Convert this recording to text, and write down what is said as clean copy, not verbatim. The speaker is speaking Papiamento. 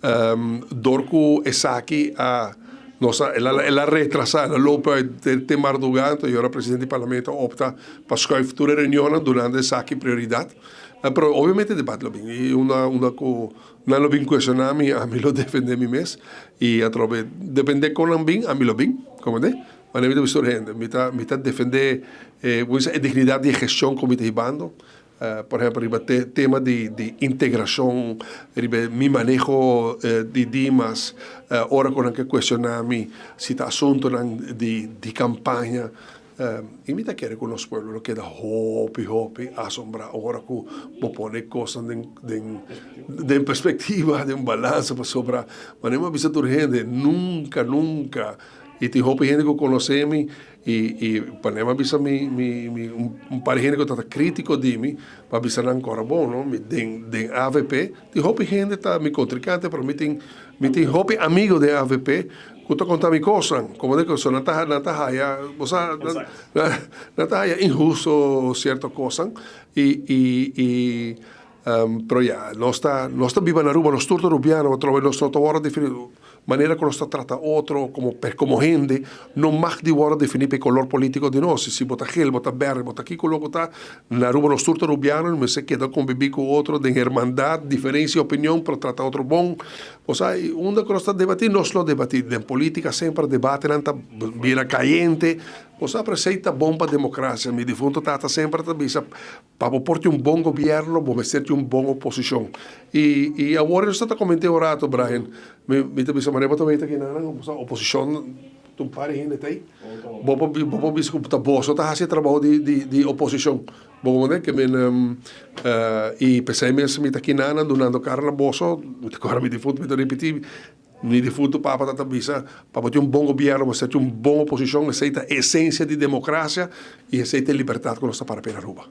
Dor ku esaki a nos a el a el a retrasá, el a loop uit te te mardugá, anto i ora presidente di parlamento a opta pa schuif tur e reunionnan dunando esaki prioridat. Pero obviamente debate lo bin i unda unda ku nan lo bin kuestioná mi, ami lo defendé mi mes i atrobe dependé kon nan bin, ami lo bin, komprendé? Manera mi ta bisa tur hende, mi ta defendé e e dignidat di e gestion ku mi ta hibando. Por ehempel, riba tema di integracion, riba mi maneho di Dimas, ora cu nan ke cuestiona mi si ta asuntonan di campaña. Y mi ta kere cu nos pueblo lo keda hopi, hopi asombra ora cu bo pone cosnan den perspectiva, den balansa, pasobra manera mi a bisa tur hende, nunca, nunca, y tin hopi hende cu conoce mi, y manera mi a bisa mi un par di hende cu ta critico di mi, pa bisa nan cora bon, no? Mi den AVP, tin hopi hende ta mi contrincante, pero mi tin hopi amigo den AVP cu ta conta mi cosnan, como de cu nan ta haya, o sea, nan ta haya inhusto cierto cosnan y, pero ya, nos ta biba na Aruba, nos tur ta Rubiano, otro nos no ta wordo defini, manera cu nos ta trata otro como hende, no mag di wordo defini pa color politico di nos. Si bo ta geel, bo ta berde, bo ta kico loco ta, na Aruba nos tur ta Rubiano, mester keda convivi cu otro den hermandad, diferencia di opinion, pero trata otro bon. O sea, unda cu nos ta debati, nos lo debati. Den politica semper debatenan ta bira cayente. O sea, pero esey ta bon pa democracia. Mi difunto tata semper ta bisa, pa bo por tin un bon gobierno, bo mester tin un bon oposicion. Y awor nos ta comenta un rato, Brian, mi ta bisa, manera bo ta weten aki nan, o sea, oposicion, un par di hende ta ey. Bo por bisa cu ta boso ta haci trabou di oposicion. Bo comprende? Ke men, y pesey mes mi ta aki nan dunando cara na boso, mi ta cora mi difunto, mi ta repeti, mi difunto papa ta bisa, pa bo tin un bon gobierno, bo mester tin un bon oposicion, esey ta esencia di democracia y esey ta libertad cu nos ta para pa na Aruba.